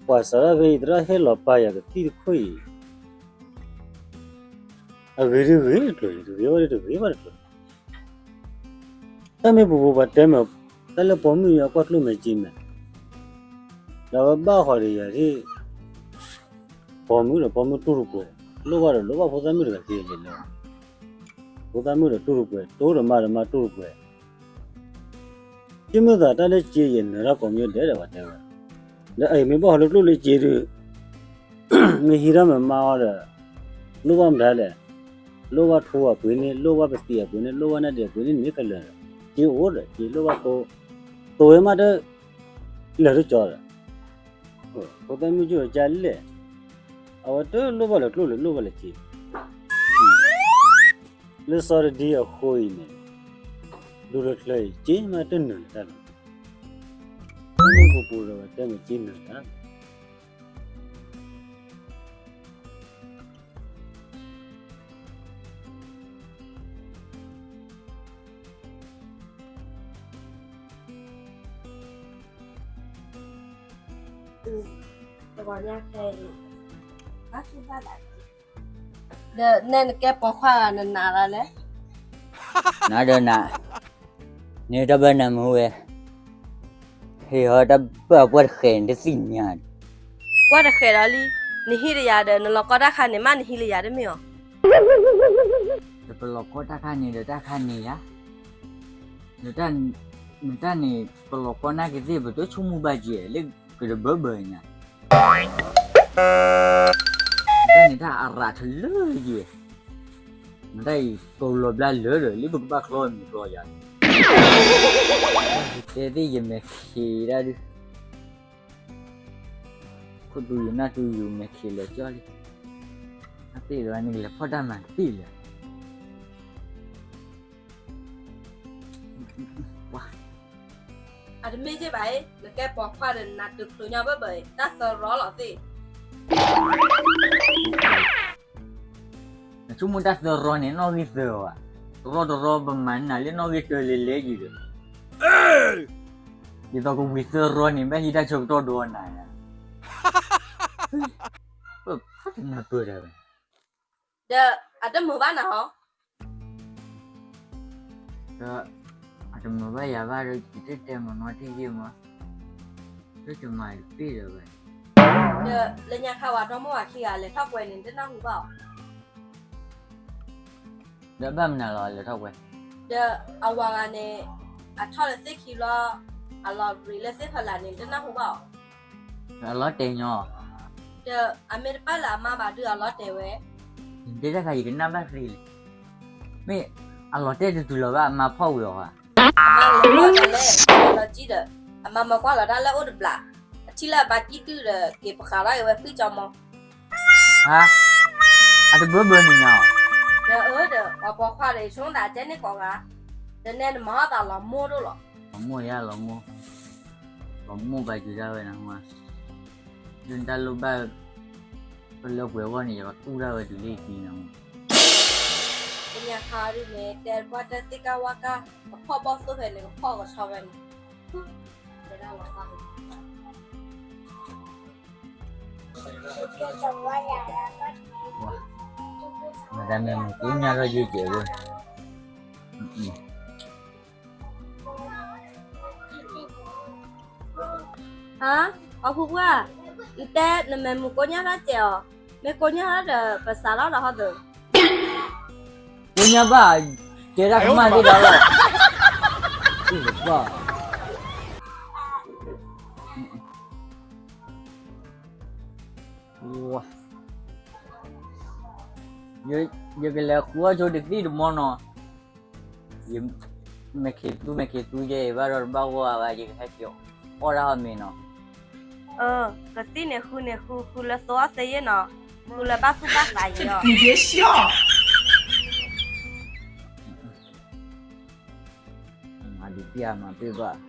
ပှၤစးထီၣ်ဖဲအံၤ သရၣ်ဟ့ၣ်လီၤပာ်ယၤကသံၣ်တခိၣ်အံၤ, အဂ့ၤတဂ့ၤတကျိၤ, တဂ့ၤဘၣ်ဒီးတဂ့ၤဘၣ်တကျိၤ. တၢ်မ့ၢ်ပူၤပူၤပှၤတဲမ့ၢ်, တၢ်လၢပိာ်မုၣ်အံၤအကွၢ်ကျိၣ်မဲာ်စ့မဲာ်, ဒီးအဝဲဘၣ်ဃးဒီးယၤဒ် ပိာ်မုၣ်ဒီးပိာ်မုၣ်တူၢ်တပှဲၤ, လိၣ်ဘၣ်ဒီးလိၣ်ဘၣ်ဖိသၣ်မုၣ်တဂၤက့ၤလဲၤလဲၤ, ဖိသၣ်မုၣ်ဒီးတူၢ်တပှဲၤ, တိၢ်ဒီးမါဒီးမါတူၢ်တပှဲၤ. ယမ့ၢ်သးတၢ်လၢစ့ယနၢၤတၢ်ကိးမံၤဒဲးဒီးပှၤတဲဝဲ, ဒီးအအံၤမ့ၢ်ဘၣ်ဃးလၢကျိၣ်လၢစ့ဒီး မ့ၢ်ဟံးတၢ်မၤမါအီၤဒီး လိၣ်ဘၣ်မတၤလဲၣ်, လိၣ်ဘၣ်ထူအပှ့ၤန့ၣ်, လိၣ်ဘၣ်ပသံးအပှ့ၤန့ၣ်, လိၣ်ဘၣ်နၢ်ဒ့းအပှ့ၤန့ၣ်, န့ၣ်ကလၢာ်ဒီး စ့အိၣ်ဒီး စ့လိၣ်ဘၣ်သိ, သိဝဲမးတ လၢာ်တကၠီဒီး ဖိသၣ်မုၣ်ကၠိဒီးကလဲၣ်, အဝဲတလိၣ်ဘၣ်လၢကျိၣ်လၢလိၣ်ဘၣ်လၢစ့, လၢစီၤတဒံအဃိအံၤန့ၣ်, ဒူလၢချၢအံၤ စ့မးတနၢၤလၢၤတၢ်လီၤ. မ့ၢ်ပူၤပူၤဒီးဝဲတဲမ့ၢ်စ့နၢၤတၢ် ဒီးနဲနကဲပိာ်ခွါဂၤနနာ်လၢလဲၣ်, နဒီးနၤ, န့ၣ်တၢ်ဘၣ်နမုာ်ဝဲ, ဟ့ၣ်ဟီတၢ်ဘၣ်ပှၢ်တဃဲးန့ၣ်တသ့ၣ်ညါ, ပှၢ်တဃဲးဒီးလံ, နဟံးလၢယၤဒီး နလီၤကီတၢ်ခါန့ၣ်မး နဟံးလၢယၤတမ့ၢ်အီၤ, ပလီၤကီတၢ်ခါန့ၣ်ဒီးတၢ်ခါန့ၣ်ယါ နတၢ်န့ၣ် ပလီၤကီနၢ်က့ၤသ့ၣ် ပတဆိကမိၣ်ဘၣ်က့ၤ လၢကတဘၢဘၢညါ, နတၢ်န့ၣ်တၢ်အရးထလၢက့ၤ, နတၢ်အံၤ ကိးလီၤဘျါလၢဒီး လၢပကဘၣ်ချီမံၤချီယၤ, တဲသ့ၣ်ယမဲာ်ခံးဒၣ်ဒုး ခိၣ်တူယနၢ်တူယမဲာ်ခံးလၢာ်ကၠီလံ, အသ့ၣ်လၢၤန့ၣ် လဲၤဖီၣ်တၢ်မၤသ့ၣ်လၢၤ အတမ့ၢ်က့ဘၣ်အံၤ နကဲပိာ်ခွါဒီးနၤတုၤဖျိညါဘၢဘၢအံၤ တၢ်သၢရီလီၤသ့ၣ်, နဆိကမိၣ်တၢ်သၢရီန့ၣ် နီၣ်ဂံၢ်သၢဘၣ်, တရီတရီပမၤနၤလၢနီၣ်ဂံၢ်သၢလဲၤလဲၤယံၤဒီး, ဒ်သိးကဝံၤသၢရီန့ၣ် ဘၣ်ဟံးတၢ်ဆၢကတီၢ်ဒိနၤ, ပဖးတနၢ်ပၢၢ်တၢ်ဘၣ်, ဒီးအတမုာ်ဘၣ်နၤဟီ ဒီးအတမုာ်ဘၣ်ယၤဘၣ်ဒီး ယတတဲမၤနီတံၢ်ယ့ၢ်မး, လၢတမၤတပ့ၢ်ဒီးဝဲ, ဒီးလၢညါခါဝဲဒီမိၢ်ဝၤခံဂၤလဲၤထီၣ်ကွဲန့ၣ် တနၢ်ဟူဘၣ်အီၤ, ဒီးဘၣ်မနုၤလီၤလဲၤထီၣ်ကွဲ, ဒီးအဝၤဂၤန့ၣ် အထီၣ်လၢသ့ၣ်ခံဘျီ, အလီၤရ့လၢသ့ၣ်ဖီလာ်န့ၣ် တနၢ်ဟူဘၣ်အီၤ အလီၤတဲာ်ညီ, ဒီးအမ့ၢ်တပာ်လၢအမါဘၣ်ဒုးအလီၤတဲာ်ဝဲ, ဒ်တခါယကနၣ်ဘၣ်သ့လံ, မ့ၢ်အလီၤတဲာ်တတုၤလီၤဘၣ် အမါဖီၣ်ဝံၤအီၤဧါ, အမါလဲၤလီၤတၢ်လၢ လီၤကံဒီး, အမါမၤကွၢ်လီၤတၢ်လၢအိၣ်တဘျီ, အထံၣ်လၢအဘၣ်ကံတုဒီး က့ၤပဃးထီၣ်က့ၤဝဲဖုၣ်ကၠီမီ ဟါ, အတဘၢဘၢန့ၣ်ညါ, ဒီးအၢဒီး ပှၤပိာ်ခွါဒီး ယဆိကမိၣ်သးကဲန့ၣ်ကိးဂၤ, ဒီးနဲနမၤအီၣ်သးလီၤမိၢ်ဒိၣ်လီၤ, လီၤမိၢ်ယါလီၤမိၢ်, လီၤမိၢ်ဘၣ်ယုၤဒၣ်ဝဲနမါ, ဒုးတၢ်လိၣ်ဘၣ်, ပလၢပှဲၤဂီၢ်န့ၣ် ယကတူၢ်ဒၣ်ဝဲတုၤလၢယသံနမါ, ကညးခါဒုးန့ၣ် တဲပှၢ်တၢ်သ့ၣ်ကၢ်ဝါကၢ်, ကဖီၣ်ဘီၣ်သိၣ်ဖဲန့ၣ် ကဖီၣ်ကဆီဖဲန့ၣ် မတၤမဲာ်မုၢ်ကိညၢ်ထီၣ်ယုၢ်ကဲးဝဲ, ဟါ, အီၣ်ဖုပှၢ်, နတဲနမဲာ်မုၢ်ကိညၢ်ထီၣ်ကဲးအီၤ, မ့ၢ်ကိညၢ်ထီၣ်ဒီး ပစးထီၣ်ဒီးဟီၣ်သၢ ကိညၢ်ဘၣ်, တဲဒၣ်ကမၣ်သ့ၣ်ဒီးလီၤ, ပှၢ်, ယကလဲၤဃုအီၣ်ဆိတသံၣ်တမီနီၤ, ယမဲာ်ခံးသူမဲာ်ခံးသူယဲအံၤဘၣ်ဒီးတဘၣ်ဂီၢ်ဘၣ် ယကဟဲက့ၤအီၣ်ဒၣ်အီၣ်မ့ၤနီၤ, အၢ, ကသံၣ်န့ၣ်ဃုန့ၣ်ဃု ဃုလၢသိအီၣ်သ့ယဲၢ်နီၤ, ဃုလၢဘၣ်သူၣ်ဘၣ်သးယဲၢ်အီၤ မၤဒုးပျၢ်မၤပျၢ်ဘၣ်, လီၤ,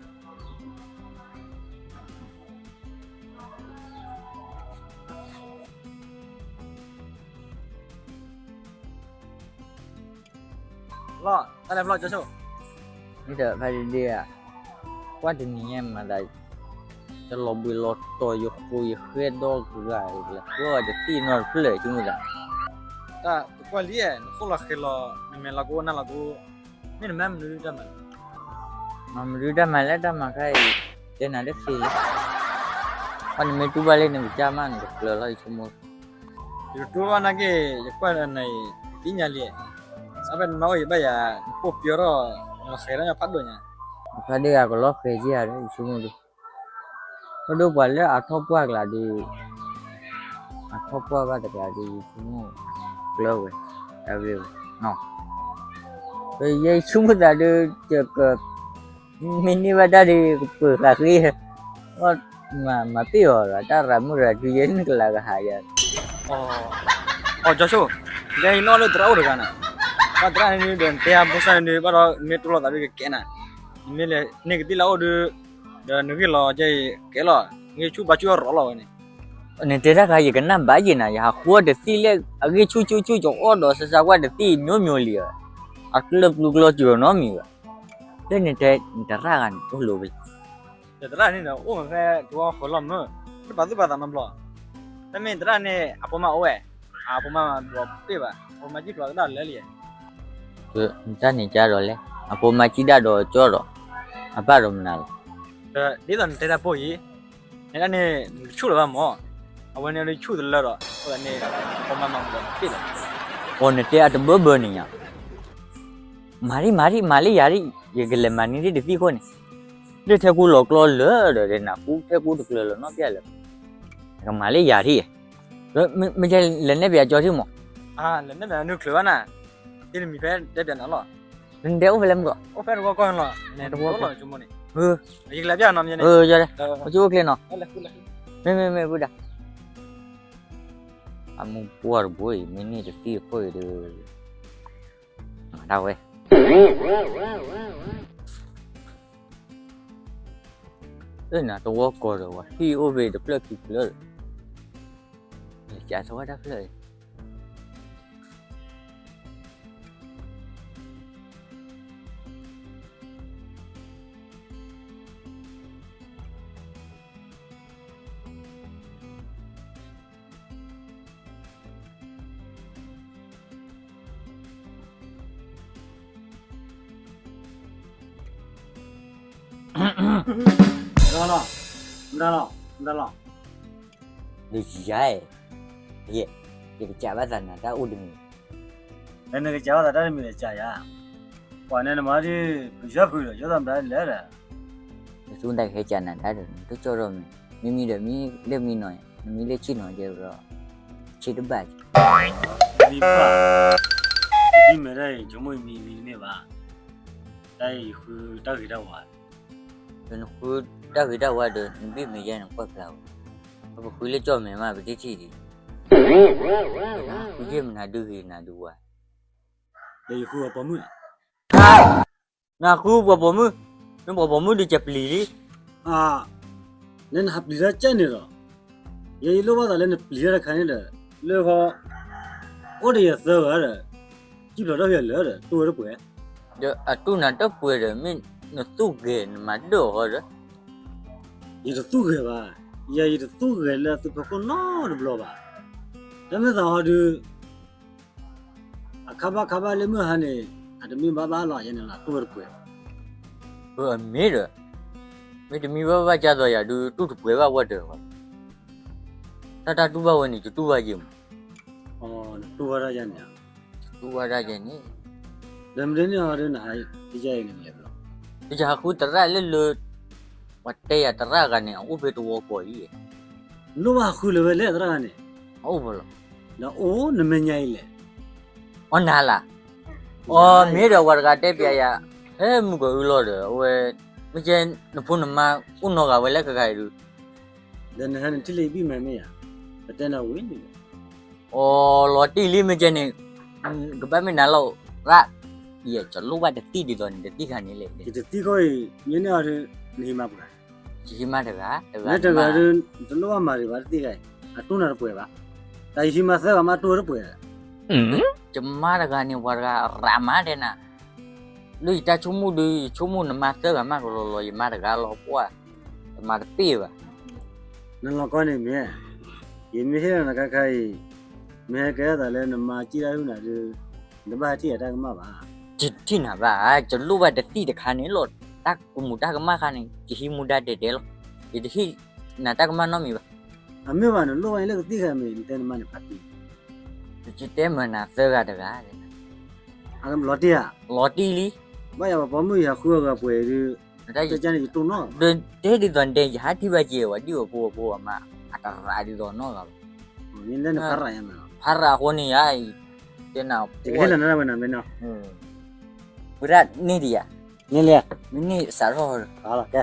တၢ်လဲၤဖျီၣ်ကၠိဆိ, မ့ၢ်ဒီးဖဲဒ့ဒ့ဧါ, ကွၢ်တနံၤညါမၤသး, ယလီၤဘှံးလီၤတီၤ ယဃိယဃဲဒီဂၤ ယလဲၤဃုအီၣ်တသံၣ်နီတဖျၢၣ်ဆိကမိၣ်သး, တၢ်တကွၢ်လံ, နဃိလီၤဃဲၤလီၤ နမဲာ်လီၤကအိၣ် နၢ်လီၤကအိၣ်, မ့ၢ်နမၤမနုၤတၢ်မၤ, မၤမနုၤတၢ်မၤလဲၣ် တၢ်မၤခါအံၤ, တဲနၤတသ့လံ, ဘၣ်နမ့ၢ်တူၢ်ဘၣ်လၢနကစၢ်မး နကကျၢၤလီၤ ယဆိကမိၣ်, ယတတူၢ်ဘၣ်နာ်က့ၤ ယကွၢ်နၤအံၤ သ့ၣ်ညါလံ, စးဖဲနမၤအိၣ်ယဘၣ်ယၤ နပိာ်ပျီထီၣ် နလီၤဃဲၤထီၣ်ညါဖးဒိၣ်ညါ, ဖးဒိၣ်ယၤကလီၤဃဲၤက့ၤယၤဒီး ယဆိကမိၣ်ဒုး ဖးဒိၣ်ပှၤလၢအထီၣ်ပှၢ်ကျါဒီး, အထီၣ်ပှၢ်ဘၣ်တကျါဒီး ယဆိကမိၣ်ကျၢၤဝဲ, တၢ်ဂ့ၢ်ဝဲ, ယဆိကမိၣ်သးဒီး ယက မ့ၢ်န့ၢ်ဘၣ်တၢ်ဒီး ကပၢၤဃာ်ဃ့, မၤပ့ၢ်အီၤဒီး တၢ်ရၤမုၣ်ရၤဒုးယဲန့ၣ်ကလၤကဟးယၤ, အီၤကၠီဆိ, ယဲယနီၣ်လၢသရၣ်အိၣ်တဂၤန့ၣ်, ဘၣ်သရၣ်န့ၣ်ဒုး ဒီးနတဲအဖိစၢ်န့ၣ်ဒုး ဘၣ်ဒီးမ့ၢ်တူၢ်လိာ်သးဒုးကကဲနၤ, နမ့ၢ်လဲၤန့ၢ်ကသံၣ်လၢအအိၣ်ဒုး, ဒီးနဂ့ၢ်လီၤကဲအံၤကဲလီၤ, ဂ့ၢ်ဆူၣ်ဘါဆူၣ်အီၣ်ရီးလီၤဝဲန့ၣ် နတဲတၢ်ခါ ယကနၣ်ဘၣ်ယံၤနၤ, ယဟးဃုအီၣ်တသံၣ်လၢအဂ့ၢ်ဆူၣ်ဆူၣ်ဆူၣ် ယအီၣ်ဒီးစၢ်စၢ်ကွၢ်တသံၣ် မျိုးမျိုးလံ, အကျၢၤပျုၤကျီစၢၤနီတမံၤဘၣ်, လၢနတဲနသရၣ်ဂၤန့ၣ် အိၣ်လိာ်ဝဲ, ယသရၣ်န့ၣ်ဒီး အိၣ်မးဖဲတဝီဃီလီၤမုၢ်, တပာ်သူၣ်ပာ်သးနီတဘျီ, တမ့ၢ်သရၣ်န့ၣ် အဖိမါအိၣ်ဝဲ, အဖိမါမၤဘျီပ့ၢ်ဘၣ်, အဖိမါကံၣ်ဖျိးကဒါလၢလံ တၢ်န့ၣ်ကါဒီးလဲၣ်, အဖိမါကံၣ်ဒၣ်ဒီးကၠီဒီး, အဘၣ်ဒီးမနုၤလီၤ, ဒ်သိးနတဲတၢ်ပိၢ်အံၤ, နဒၣ်န့ၣ် နကဆူၣ်လၢၤဘၣ်မၢ်, အဝဲန့ၣ်ဒုးဆူၣ်တလၢဒီး အဃိသတးန့ၣ် အဖိမါမၤဘျီပ့ၢ်လီၤ, အိ နတဲအတဘၢဘၢန့ၣ်ညါ, မၤဒံးမၤဒံး မၤလၢယၤဒံး ယကလဲၤမၤန့ၢ်ဒံးတသံၣ်ခိၣ်န့ၣ်, လၢထဲကူလီၤကျီလၢာ်ဒီး နကူထဲကူတကျၢၤလီၤနီတဘျီလၢၤ, ကမၤလၢယၤဒံး, မ့ၢ်လဲၤနဲၣ်ပၠးကၠီထံမၢ်, လဲၤနဲၣ်ပၠးနုာ်ချၢးဘၣ်နၤ, တမံၤဖဲတဲပၠးနၤလီၤ, နတဲအိၣ်ဖဲလဲၣ်မုၢ်ကီး, အိၣ်ဖဲတဝီကီၢ်န့ၣ်လီၤ, ယကလဲၤပၠးနီၤ, အိၣ်ကၠိအိၣ်ချ့နီၤ, မ့မ့မ့ၢ်ပုၢ်ဒၣ် အမူပှၢ်တဘိအံၤ မ့ၢ်န့ၢ်တသံၣ်အခိၣ်အံၤဒီး မၤဒၣ်ဝဲ, နတဝီကီၢ်ဒီး ပှၤဟံၣ်အိၣ်ဖဲတဖျၢၣ်ခံဖျၢၣ်ဒီး ကးသဝဲတဖျၢၣ်အံၤ မတၤလီၤ, မတၤလီၤ, မတၤလီၤ, ဒုးယၤ, ယဲ, ယကစးဘၣ်သးနၤတၢ်အိၣ်တမံၤ, နကစးဘၣ်သးတၢ်တမံၤဒီးစးယၤ, ပှၤန့ၣ်နမၤဒ် ပယီၤဖုးဒီး ယီၤသးမတၤလဲၣ်ဒီး, နသူတၢ်ကဟဲကးနၤတၢ်ဒီး နတကၠီၣ်ထီၣ်မ့ၢ်, မ့မ့ၢ်ဒီးမ့ၢ်လၢမံနီၤ, နမ့ၢ်လၢဆ့ၣ်နီၤကဲဒီး, ဆ့တဘၣ်, မံဘၣ်, ယမံမ့ၢ်ဒၣ်အံၤ ဆိကမိၣ်ယမံမံတမ့ၢ်ဘၣ်, တၢ်အံၤယဃုတၢ်ဂ့ၤတၢ်ဝါ, ဒီးနဃုတၢ်ဂ့ၤတၢ်ဝါဒီး နဘ့ၣ်မ့ၢ်ယဲၢ်နကွၢ်ဖျါဝဲ, ပကဃုလၢကၠီၣ်မဲာ်မး ပတထံၣ်ဒံး, ဃုယဲၢ်မနုၤဒုးဂ့ၤနၤဒုးဝါ, ဒီးယဃုပှၤပိာ်မုၣ် နဃုပှၤပိာ်မုၣ်, မ့ၢ်ပှၤပိာ်မုၣ်ဒုးကပျံၤလံ, လၢနဟးပျံၤတၢ်ကဲန့ၣ်ဒီး, ယဲယလိၣ်ဘၣ်သးလၢနပျံၤတၢ်တခါန့ၣ်ဒီး, လၢဃီ, အိၣ်ဒီးယသၢဂၤဒီး, ကံၣ်ဖျိးထီၣ်ယၤလၢာ်ဒီး တူၢ်ဝဲတပှဲၤ, ဒီးအတူၢ်နၤတပှဲၤဒီး မ့ၢ်နသူၣ်ဂဲၤနမၤဒၢၣ်အီၤဃီဒီး, ယတသူၣ်ဂဲၤဘၣ်, ယဲယတသူၣ်ဂဲၤလၢသုဖီခိၣ်နီတဘျီဘၣ်, တၢ်မ့ၢ်သးဟီဒုး အခါဘၣ်ခါဘၣ်လၢမုၢ်ဟါန့ၣ်, အတမံဘၣ်ဘၣ်လီၤယဲန့ၣ်လီၤ တူၢ်ဝဲတပှဲၤ, အမ့ၢ်ဒီး, မ့တမံဘၣ်ဘၣ်ကၢ်သိးယၤဒုး တူၢ်တပှဲၤဘၣ်ဝဲတဂၤ, တၢ်တၢ်တူၢ်ဘၣ်ဝဲန့ၣ် ယတူၢ်ဘၣ်ယဲမး, တူၢ်ဘၣ်တၢ်ယဲန့ၣ်, တူၢ်ဘၣ်တၢ်ယဲန့ၣ်, ဒီးမ့ၢ်ဒ်န့ၣ်အီၤဒုး နဟးယဲအံၤန့ၣ်လဲၤဘျီ, ယဟးဃုသရၣ်လၢလၢ ပှၤတဲယၤသရၣ်ဂၤန့ၣ် အအိၣ်ဖဲတဝီကီၢ်အံၤ, နလိၣ်ဘၣ်ဟးဃုလၢၤဝဲလဲၣ်သရၣ်ဂၤန့ၣ်, အအိၣ်ဖဲလီၤ, ဒီးအိၣ်နမဲာ်ညါအံၤလဲၣ်, အီၣ်နၤလၢ်, အီၣ်မ့ၢ်ဒီးပှၤတဂၤတဲပျးယၤ, ဟဲမုၢ်ကီၢ်အုလီၤဒီး အဝဲ, မ့ၢ်ကဲ, နဖိနမါအိၣ်နီတဂၤဝဲလၢကဂၤအံၤဒုး, ဒီးနဟဲနထံၣ်လၢယဘံၣ်မဲာ်မ့ၢ်ဧါ, ပတဲနၤဝံၤန့ၣ်, အီၣ်လီၤတံၢ်လံမ့ၢ်ကဲန့ၣ်, ကဘၣ်မ့ၢ်နၤလီၤ, ရၣ်, ယကလိၣ်ဘၣ်တသံၣ်ဒ်သိးန့ၣ် တသံၣ်ခါန့ၣ်လဲၣ်, ယတသံၣ်ခီအံၤ မ့ၢ်န့ၢ်အီၤဒုး, နဟံးမၤပှဲၤ, ယဟံးမၤတဂၤ, တဂၤ, တဂၤဒုး, တလိၣ်ဘၣ်မၤဒံးဘၣ်တသံၣ်ခါအံၤ, အတူၢ်နၤတပှဲၤဘၣ်, တၢ်ယဟံးမၤသၢဂၤမးတူၢ်ဝဲတပှဲၤ, ယမါတဂၤန့ၣ် ပှၤတဂၤရးမးတဲနၤ, လၢယတၢ်ဆိကမိၣ်ဒုး ယဆိကမိၣ်နမါသၢဂၤမးကလီၤလီၤ ယမါတဂၤလီၤပှၢ်, တမၤတပ့ၢ်ဘၣ် နလီၤကီန့ၣ်မ့ၢ်, ယမ့ၢ်ဟ့ၣ်လီၤနၤခါခါအံၤ, မ့ၢ်ဟဲကဲထီၣ်သးလၢနမါစံၣ်တၢ်ဟုၣ်နၤဒီး, နတဘၣ်ဟဲထံၣ်ယၤတၢ်ကမၣ်ဘၣ်. ယတထံၣ်နၤဘၣ်, ယလိၣ်ဘၣ်တသံၣ်တခါန့ၣ်လီၤ, တၢ်ကမူးတၢ်ကမၣ်ခါန့ၣ် ယဟံးမူဒါဒဲးဒဲးလီၤ. ယတဟ့ၣ်နၤတၢ်ကမၣ်နီတမံၤဘၣ်. အမ့ၢ်ဘၣ်နလိၣ်ဘၣ်လၢကသံၣ်ခါမ့ၢ် နတဲနမါန့ၣ်ဖးတံၢ်, ယတဲမၤနၤသၢဂၤတဂၤ, လီၤတံၢ်ဧါ, လီၤတံၢ်လံ, ဘၣ်ယၤပှၤပိာ်မုၣ်ယၤဃုအဂၤပှဲၤဒုး, တၢ်န့ၣ်ယတိၢ်နီၣ်, ဒ်သိးနတဲ ယဟးထံၣ်ဘၣ်က့ၤ ပှၤဒံၣ်အဖိအဖိအမါ, အတရးဒ်သိးနီၢ်ဂၤဘၣ်, ဖးရးအဃိန့ၣ်ယၤ, တဲနၤ, ဝဲဒၣ်န့ၢ်ဒံးယၤ, န့ၢ်လံ, မ့ၢ်န့ၢ်စးထီၣ်, ကဲ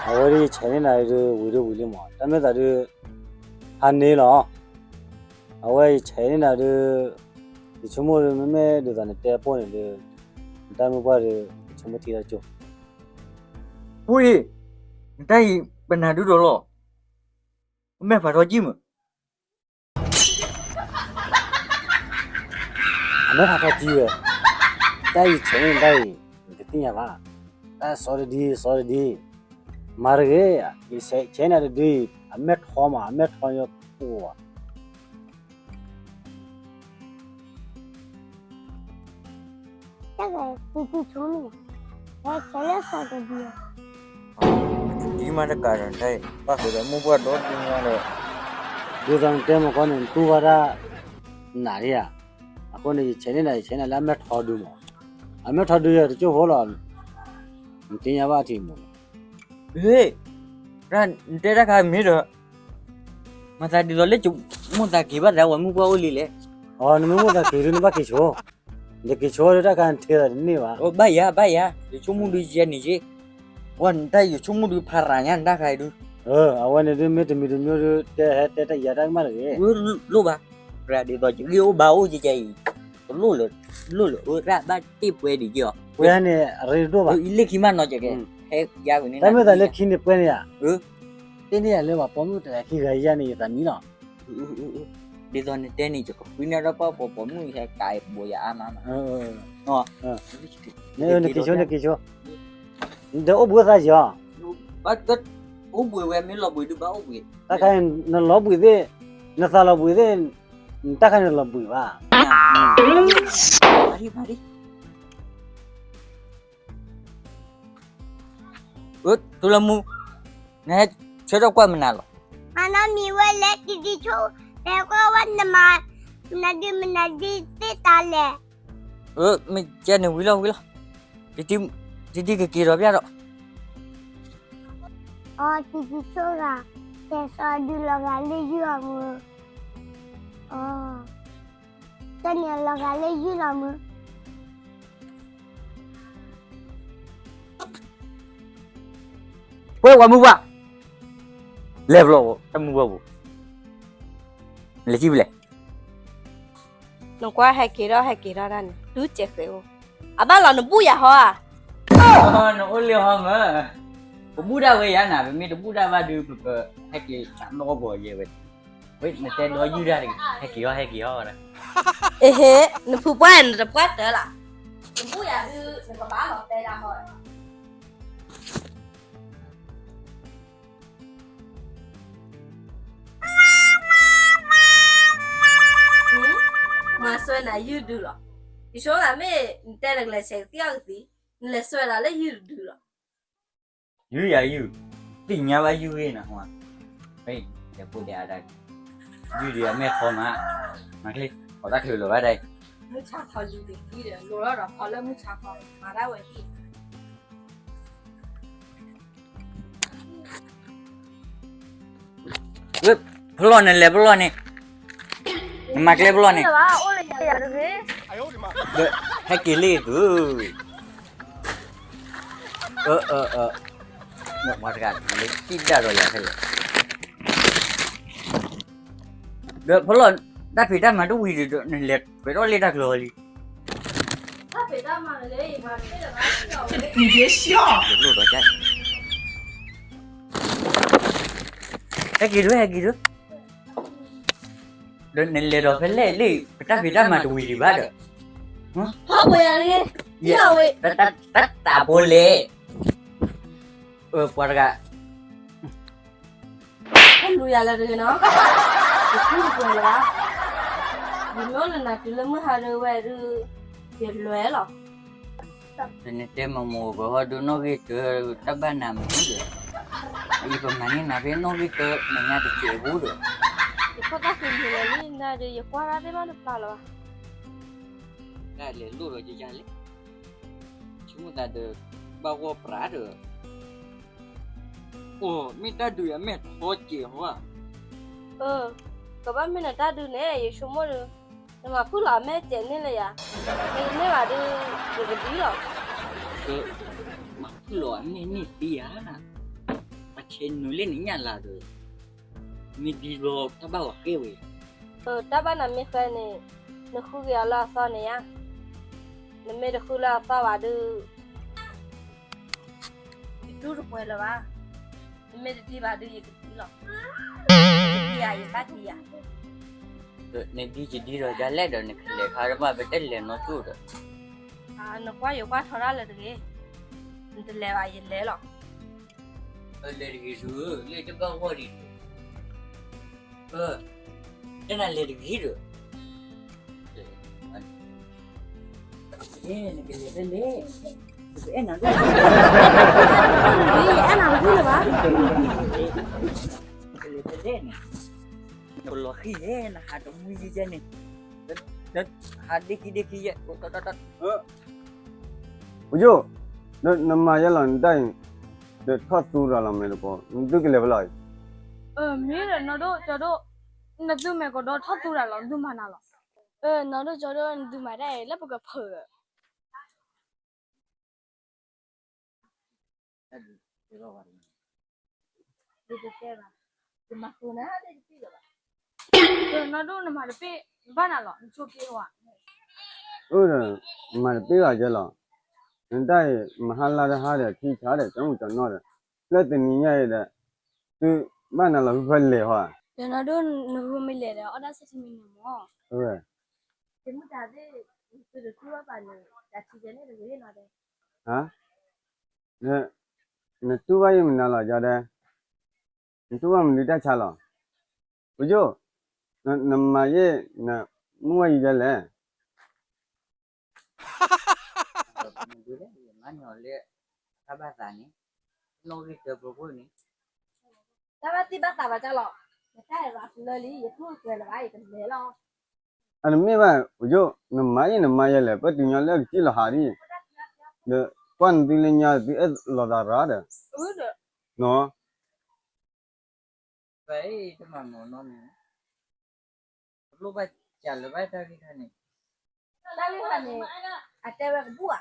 အဝဲဒၣ်ယဆဲးန့ၢ်နၤဒုး ဝံၤဒုးဝံၤလံမး, တၢ်မ့ၢ်သးဒုး, ဟးန့ၢ်လီၤ, အဝဲယဆဲးန့ၢ်နၤဒုး, ယဆိကမိၣ်ဒုး မ့မ့ၢ်ဒ်သိးနတဲအပိၢ်န့ၣ်ဒုး, နတၢ်မုၢ်ပှၢ်ဒုး, ယဆိကမိၣ်ထံလီၤကၠိ, ပှၤအံၤ, နတၢ်အံၤ ပနၢ်ဒုးဒီးလီၤ, မဲာ်ဖးထီကံၢ်မုၢ် အမဲာ်ဖးထီကံၢ်ဝဲ, တၢ်အံၤဆဲးန့ၢ်တၢ်အံၤ, နတသ့ၣ်ညါဘၣ်, တၢ်စီတဒံ စီတဒံ, မၤတဂ့ၤ, ယဆဲးန့ၢ်နၤတဒုအံၤ အမဲာ်ထီမး အမဲာ်ထီညီကိးဘၣ် တၢ်ဂၤ တံၤတံၤဆိမ့ၢ်, ဟဲဆဲးလၢစီၤတဒံဧါ, တံၤမးတကးဒီး တၢ်အံၤ ဘၣ်ဃးဒီးမိၢ်ပှၢ်ဒီတံၤမးဒီး, ဒ်သိးနတဲမ့ၢ်ကီန့ၣ် နတူၢ်ဘၣ်တၢ်နးဒံဧါ, အဃိန့ၣ် ယဆဲးန့ၢ်နၤ ယဆဲးန့ၢ်နၤလၢအမဲာ်ထီဒုမး, အမဲာ်ထီဒုယၤတကၠိၢ်ဖိလီၤ, နသ့ၣ်ညါဘၣ်ထံမး, ဟ့ၣ်, နတဲတၢ်ခါမ့ၢ်ဒီး မၤသးဒ်သိးလၢ မိၣ်သးက့ၤဘၣ်သးဝဲမိၢ်ပှၢ်အိၣ်လံလဲၣ်, အီ နမ့ၢ်မိၣ်သးက့ၤဒုး နဘၣ်က့ၤဆိ, နက့ၤဆိဒီးတၢ်ခါနထဲသးတန့ၢ်ဘၣ်, ဘၣ်ယၤ ဘၣ်ယၤ ယဆိကမိၣ်ဒုးယဲန့ၣ်ယ့ၣ်, ဝဲနတၢ်ယဆိကမိၣ်ဒုးဖးရၤညါနတၢ်ခါအံၤဒုး, အဝဲန့ၣ်ဒုးမ့ၢ်တမံၤတမံၤဒုး တဲဟဲတဲတၢ်ယၤတၢ်ကမၣ်တဂ့ၤ, လိၣ်ဘၣ်, ရၤဒ်သိး ယဂ့ၢ်အိၣ်ဘၣ်အိၣ်ကဲကဲအံၤ, တလိၣ်လၢ, လိၣ်လၢအၢရၣ်ဘၣ်တ့ၢ်ပှဲၤဒံးက့ၤအီၤ, ပှဲၤန့ၣ် အရ့ဒိၣ်ဘၣ်, အံၤလ့ၢ်ခံမးနီၤကဲကဲ, ဟဲယါဝဲန့ၣ် တၢ်မ့ၢ်သးလၢခံန့ၣ်ပှဲၤန့ၣ်ယၤ, တ့ၢ်န့ၢ်ယၤလၢပှၤပိာ်မုၣ်တဂၤခံဂၤယါန့ၣ် ယသးမံလီၤ, ဒ်သိးနတဲန့ၣ် ယကဃုန့ၢ်ဒီးပှၤပိာ်မုၣ်ဟဲကးဘိးယၤအါမးမး, နက့ၤဆိ နက့ၤဆိ, နတအိၣ်ဘှံးသးယီၤ, အိၣ်ဘှံးဝဲမ့ၢ်လီၤဘှံးဒုးဘၣ်အိၣ်ဘှံး, တၢ်ခါန့ၣ် နလီၤဘှံးသ့ၣ်, နသးလီၤဘှံးသ့ၣ်, နတၢ်ခါန့ၣ်လီၤဘှံးဘၣ် ဖးဒံဖးဒံ, အၢ ထူလၢမူ, နဟဲဆၢထၢၣ်ကွၢ်မနုၤလီၤ, မၤနီတမံၤဝဲလဲၣ် တံၤတံၤဆိ, ဟဲကွၢ်ဝဲနမၤ, မနုၤဒုးမနုၤဒုးသ့ၣ်တၢ်လဲၣ်, အၢ မ့ၢ်ကဲန့ၣ်ဝံၤလီၤဝံၤလီၤ, တံၤတံၤကက့ၤဒီးပျၢ်ဒီး, အီ တံၤတံၤဆိဂၤ, ကဲစီၤဒုးလီၤဂာ်လၢယုၢ်အီၤမုၢ်, အီ ကဲန့ၣ်လီၤဂာ်လၢယုၢ်လီၤမုၢ် ပှဲၤဝဲမုၢ်ပှၢ်, လဲၤဖျီၣ်တၢ်မုၢ်ပှၢ်ပူၤ, လဲၤစံၣ်ဖဲလဲၣ်, နကွၢ်ဟဲက့ၤထီၣ်ဟဲက့ၤထီၣ်တၢ်န့ၣ် ဒုးစဲးဃဲၤအိၣ်, အဘၣ်လီၤနဘူၣ်ယၤဟီဧါ, နအိၣ်လၢဟီမး, ပဘူၣ်ဒၣ်ဝဲယၤနၤ ပမ့ၢ်တဘူၣ်ဒၣ်ဘၣ်ဒုး ပကဟဲက့ၤဆးနီၣ်ဂီၤယဲဝဲ, ဝဲနတဲဒီးယုၢ်ဒၣ်တဂ့ၤ, ဟဲက့ၤဟီဟဲက့ၤဟီဝဲဒၣ်, အ့ဟ့, နဖုပှၢ်နတပှၢ်တၢၢ်လၢ်, နဘူၣ်ယၤဒုး နကဘၣ်လီၤတဲဒၣ်ဟီဧါ မၤစွဲနၤယုၢ်ဒုးလီၤ, ယဆိကမိၣ်မ့ၢ်နတဲနကလဲၤဆဲးကသံၣ်အီၣ်ကသံၣ်, နလဲၤစွဲဒၣ်လၢယုၢ်တဒုးလီၤ, ယုၢ်ယၤယုၢ်, သ့ၣ်ညါဘၣ်ယုၢ်ဂ့ၤနၤဟါ, တဲဖိတဲအါတၢ်, ယုၢ်ဒုးအမဲာ်ခီမး, မၤချ့, ပှၤတၢ်ချုးလီၤဘၣ်ဒၣ်, မုၢ်ဆါခီယူၤကသံၣ်ဒီး လိၤလီၤဒီးခီလၢမုၢ်ဆါခီ, မၤဒၣ်ဝဲသ့ၣ် ဖျီၣ်န့ၣ်လဲၤဖျီၣ်န့ၣ်, နမၤကျဲဖျီၣ်န့ၣ်, ဟဲက့ၤလ့ၣ်သု, မၤတဂၤလၢကံၣ်ဒၣ်ဒီးယၤဖဲလဲၣ်, ဒီးဖျီၣ်, တၢ်ဖံးတၢ်မၤတဝံၤဒီး နလဲၤပှဲၤထီၣ်လ့ၣ်တၢ်ကျီၤလံ တၢ်ဖံးတၢ်မၤလၢယမၤတသ့လၢၤဘၣ်, တလိၣ်ဒီးက, တလိၣ်ဒီးက, ဟဲက့ၤဒုး ဟဲက့ၤဒုး, ဒီးနလဲၤဒီးဖဲလဲၣ်လံ ပတၢ်ဖံးတၢ်မၤတဝံၤဒံးဘၣ်ဒီး, ဟီၣ်ပှဲၤယၤတဂ့ၤ, တၢ်တၢ်တၢ်တၢ်ဖိလဲၣ်, ပှၤတဂၤ ဟဲလူၤယၤလၢတဂ့ၤနီၤ, ယထူတပှဲၤလၢၤဘၣ်, ယမ့ၢ်အိၣ်လၢနၤတုၤလၢမုၢ်ဟါဒုးဝဲဒုး, ယလွဲလီၤ. နတဲမမိၢ်ကဟီဒုးနီၣ်ဂံၢ်တၢ တၢ်ဘၣ်နၤမ့ၢ်ဒီး, အံၤပမၤန့ၢ်နၤဖဲနီၣ်ဂံၢ်တၢ မဲာ်ညါတစဲးဘူးဒီး, ယခိၣ်သၣ်ဃံမ့ၢ်လဲၤလံနၤဒီး ယကွၢ်ရၣ်သ့ၣ်မးတပျၢ်လၢၤဘၣ်, တၢ်လဲၤလိၣ်ဒီးယယၤလဲၣ်, ဆိကမိၣ်သးဒီး, ဘၣ်ဂီၢ်ပြးဒီး အိၣ်မ့ၢ်တၢ်ဒုးယၤမဲာ်ထီကဲးဟီဧါ, အၢ, ကဘၣ်မ့ၢ်နတၢ်ဒုးန့ၣ် ယဆိကမိၣ်ဒီး, နမၤဖုၣ်လီၤအမဲာ်ကဲးန့ၣ်လၢယၤ, မ့ၢ်တန့ၢ်ဘၣ်ဒီး, ယကဒံလီၤ, မၤဖုၣ်လီၤအမဲာ်န့ၣ်သံဧါ, အဆဲးနုာ်လၢနညၣ်လၤဒီး, မ့ၢ်ဒ်လီၤတၢ်ဘၣ်ဝဲဃဲဝဲ, တၢ်ဘၣ်နၤမ့ၢ်ဃဲန့ၣ်, နဃုက့ၤအီၤလၢအသီန့ၣ်ဧါ, နမ့ၢ်တဃုလၢအသီဘၣ်ဒီး ယတူၢ်တပှဲၤလၢၤဘၣ်, နမ့ၢ်တဒံဘၣ်ဒီးယကဒံလီၤ, ယဒံယၤယဘၣ်ဒံယၤ, နဒံယဒံဒီးယၤလဲၣ်ဒီး နကလဲၤခါတဘၣ် ပတလဲၤနီတဒိၣ်ဒီး, နကွၢ်ယကွၢ်ထီတၢ်လၢတဂ့ၤ, နတလဲၤဘၣ်ယလဲၤလီၤ, လဲၤတဂ့ၤဆူ, လၢတဘၣ်ဂီၢ်ဒံး တဲနၤလဲၤတဂ့ၤဒီး, နကလဲၤဖဲလဲၣ်, အဲၣ်နၤဒိၣ်, အဲၣ်နၤတဂ့ၤလၢၤဘၣ်, နကလဲၤဖဲလဲၣ်န့ၣ်, နလီၤဃံၤလဲၣ် နဟးတမူယံယဲန့ၣ်, ဟးဒ့ခံဒ့ခံယဲ, ပယိၣ်, နမၤယဲလီၤနတၢ်အံၤ, ဒီးထီၣ်သူဒီးလီၤမ့ၢ်တကိး နသုကလဲၤဖဲလဲၣ်အံၤ, မ့ၢ်ဒီးနီၢ်ဒိၣ်ကၠီဒိၣ်, နသုမဲာ်ကဒီးထီၣ်သူတၢ်လီၤ နသုမၤနၤလီၤ, နီၢ်ဒိၣ်ကၠီဒိၣ် နသုမၤတၢ်အံၤလၢပကဖုးဒီး နီၢ်ဒိၣ်နမၤတပ့ၢ် ဘၣ်နၤလီၤ နဆိက့ၤဝဲ, အၢဒီး, မၤတပ့ၢ်ဘၣ်ယဲလီၤ, နတၢ်အံၤ မဟါလါတဟါဒီး ထံဆါဒီး ကၠီမုၢ်ကၠီနီၢ်ဒီး, လၢတနံၤညါအံၤဒီး, သုဘၣ်နၤလီၤ ဟုဖၢလဲၤဟီ, နီၢ်ဒိၣ်နဟုမ့ၢ်လဲၤဒီး အီၣ်ဒၣ်ဆၢထံမံၤန့ၣ်မး, နတူၢ်ဘၣ်ယမနၤလီၤယၤဒီး, နတူၢ်ဘၣ်မနုၤတၢ်ဆါလီၤ, ပယိၣ်, နမၤယဲၢ်, နမူဝဲယံၤယဲလဲၣ်, မၤန့ၢ်အီၤလၢ, တၢ်ဘၣ်သးန့ၣ်, နီၣ်ဂံၢ်တၢပှဲၤခိၣ်န့ၣ်, တၢ်ဘၣ်သံဘၣ်သးဘၣ်တၢ်လီၤ, နတၢ်အဲၣ်ဘၣ်ဖျၢလံ ယထူၣ်ကဲလၢၤဘၣ် ယကလဲၤလီၤ အတမ့ၢ်ဘၣ် ပယိၣ် နမၤယဲၢ်နမၤယဲၢ်လဲၣ် ပတုၤညီလၢအကစံၣ်လီၤဟးဒ်အံၤ, ဒီးကွၢ်နသုလၢညါသုအဲၣ်လီၤသးရၤဒီး, နီၤ, တၢ်ဂ့ၢ်တခါန့ၣ်, အတဲဝဲကဘူၣ်ဧါ,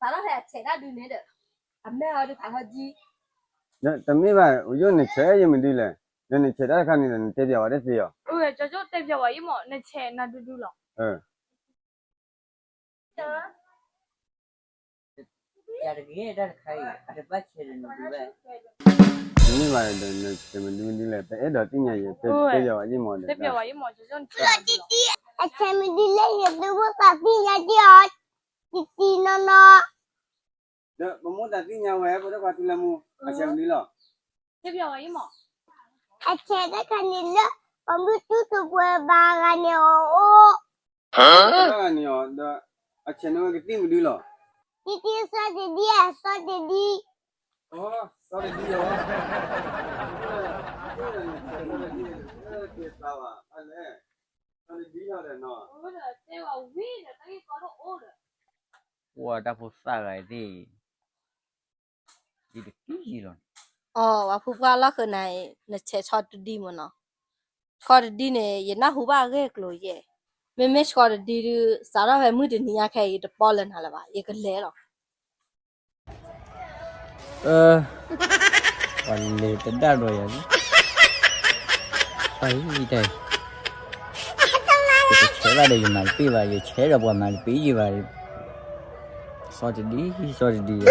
စးထီၣ်ဖဲအဆဲးတၢ်ဒုးန့ၣ်ဒီး, အမဲာ်အီၤဒုးဖးထီကံ တမ့ၢ်ဘၣ် ပယိၣ်နဆဲးယဲၢ်မနုၤလဲၣ်, ဒီးနဆဲးတၢ်တခါန့ၣ်ဒီး နတဲပျးဝဲတသ့ဧါ, တဲပျးဝဲအံၤမး နဆဲးနၤဒုဒုလီၤ, တမ့ၢ်ဘၣ်ဒီး နဆဲးမနုၤမနုၤလဲၣ် ပအဲၣ်ဒိးသ့ၣ်ညါယဲၢ် တဲပျးဝဲအံၤမးဒီး, အဆဲးမနုၤလဲၣ် ယတဘိသးသ့ၣ်ညါဒံးအီၤ, တံတံနီၢ်နီၢ် ဒီးပမိၢ်သးသ့ၣ်ညါဝဲ ပတခွါတုၤလၢမူ, အဆဲးမနုၤလီၤ, အဆဲးတခါန့ၣ်လၢ ပမုၢ်တူၢ်တပှဲၤဘၣ်ဂၤန့ၣ်အီၤအိၣ်, ဘၣ်ဂၤန့ၣ်အီၤဒီး, အဆဲးန့ၣ်ဝဲကသံၣ်မနုၤလီၤ, တံတံစီၤတဒံ စီၤတဒံ, စီၤတဒံလီၤ, စီၤတဒံလီၤ, ပှၤတၢ်ဖိသၣ်ဂၤသ့ၣ် အံၤတကံၢ်လီၤ, အီ ပှၤဖိပှၢ်လီၢ်ဃုာ်နၤအံၤ နဆဲးဆီတဒံမ့ၢ်နီၤ, ဆီတဒံန့ၣ် ယနၢ်ဟူဘၣ်အဂ့ၢ်အကျိၤယဲၢ်, မ့မ့ၢ်ဆီတဒံဒုး စးထီၣ်ဖဲမုၢ်တနံၤညါခဲအံၤ ယတပီၢ်လၢနၤလၢၤဘၣ် ယကလဲၤလီၤ. ပှၤလဲၤတဒၣ်ဒီးယၤလံ, ပှၤအံၤတၢ်အံၤ, ယတဆဲးဘၣ်ဒီးယမၤတပ့ၢ်ဘၣ် ယဆဲးဒီးပှၤမၤတပ့ၢ်ယဘၣ်, စီၤတဒံ စီၤတဒံလီၤ.